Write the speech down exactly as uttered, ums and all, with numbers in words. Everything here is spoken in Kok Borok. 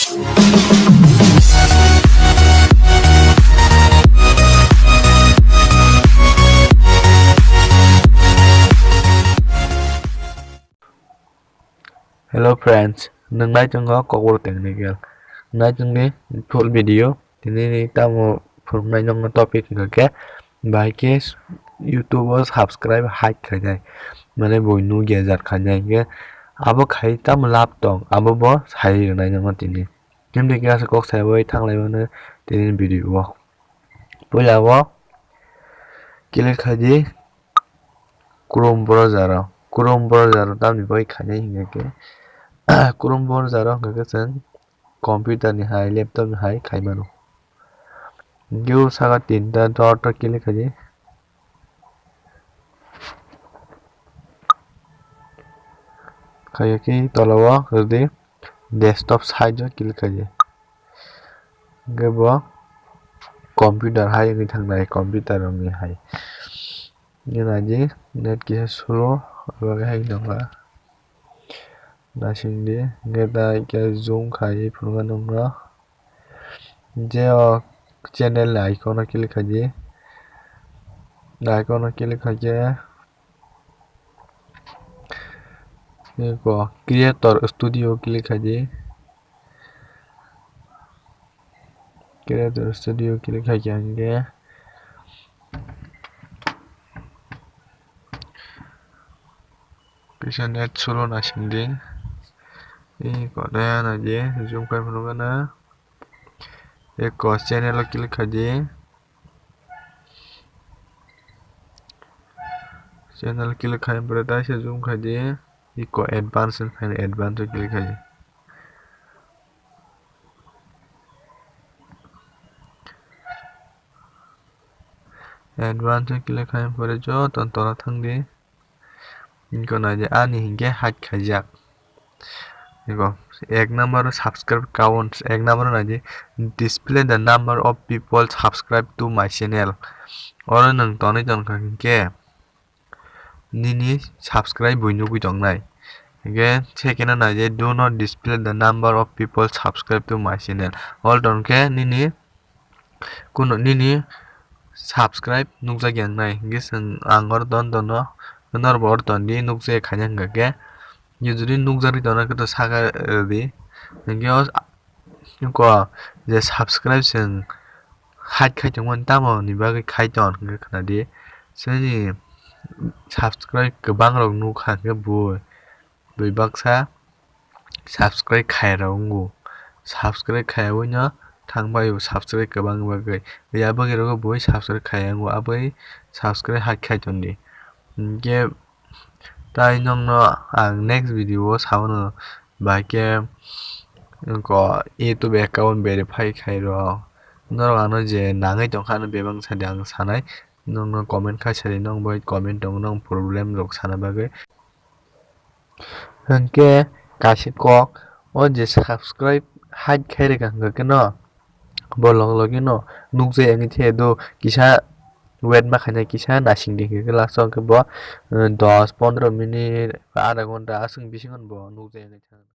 Hello friends, nwng nai tongo Kokborok Technical. Nai tongdi full video. Tini ni tamo phwrwngnai nokno topic hwnkha khe, bahai khe YouTube o subscribe hike khainai, mane buino gejar khainai, hwnkhe abo khai tamo lab tong, abo bo sai rwnai nokno tini. Tini khe aswk kok sai bai thanglai mano tini video o. Puila o click khai di Chrome browser o, Chrome browser o tamni bai khainai hwnkha khe, Chrome browser o hwnkha khe chwng computer ni hai, laptop ni hai khai mano. Hwnkhe o saka tinta dot o click khai di. Khaiyakhe tola o rwdi desktop site o click khai di. Hwnkhe bo computer hai wngwi thangnai, computer rokni hai. Nini agi net kisa slow, abo khe hai nokha. Nasing di, hwnkhe tai khe zoom khai phunukha nokno. Je o channel ni icon o click khai di. Icon o click khai khe, eko Creator Studio click khai di. Creator Studio click khai khe hwnkhe kisa net slow nasing di. Eko nai di zoom khai phunukha na. Eko channel o click khai di. Channel click khai pore taisa zoom khai di. Eko advance wng khai, advance o click khai di. Advance o click khai pore joto tola thang di. Eko nai di ani hinkhe hike khaijak. Eko ek number o subscribe count, ek number o nai di display the number of people subscribe to my channel. Oro nwng tonwi tongkha hinkhe nini subscribe bui nugwi tongnai. Hinkhe second o nai di do not display the number of people subscribe to my channel. Oro tongkhe nini Kuno nini subscribe nukjakya wngnai, hinkhe chwng ang oro don dono, norokbo oro tondi nukjakya khaina hwnkha khe, jodi nukjagwi tongna khe to saka rwdi, hinkhe o eko je subscribe chwng hike khai tongmani tamoni bagwi khai tong hwnkhe khwnadi, chini subscribe kwbang rok nukha hwnkhe bui. Bui baksa subscribe khairok wngo. Subscribe khaiyawi no thang bai o subscribe kwbang bagwi. Ya bagwi rogo bui subscribe khaiya wngo, aboni subscribe hak khai tondi. Hinkhe tai nokno ang next video o sabono, bahai khe eko YouTube account verify khairok. Norok ano je nangwi tongkha ano bebak sadi ang sanai. Nokno comment khai sadi, nok bai comment tongo, nok problem rok sana bagwi. Hinkhe kaisa kok, o je subscribe hike khai rwkha hwnkhe no, bo log logino nukjai wngwi thaiya do, kisa wait ma khainai, kisa nasing di hwnkhe last o hwnkhe bo, eh, dos pondro minute ba adha ghonta aswk bisingo bo nukjai wngwi thangkha.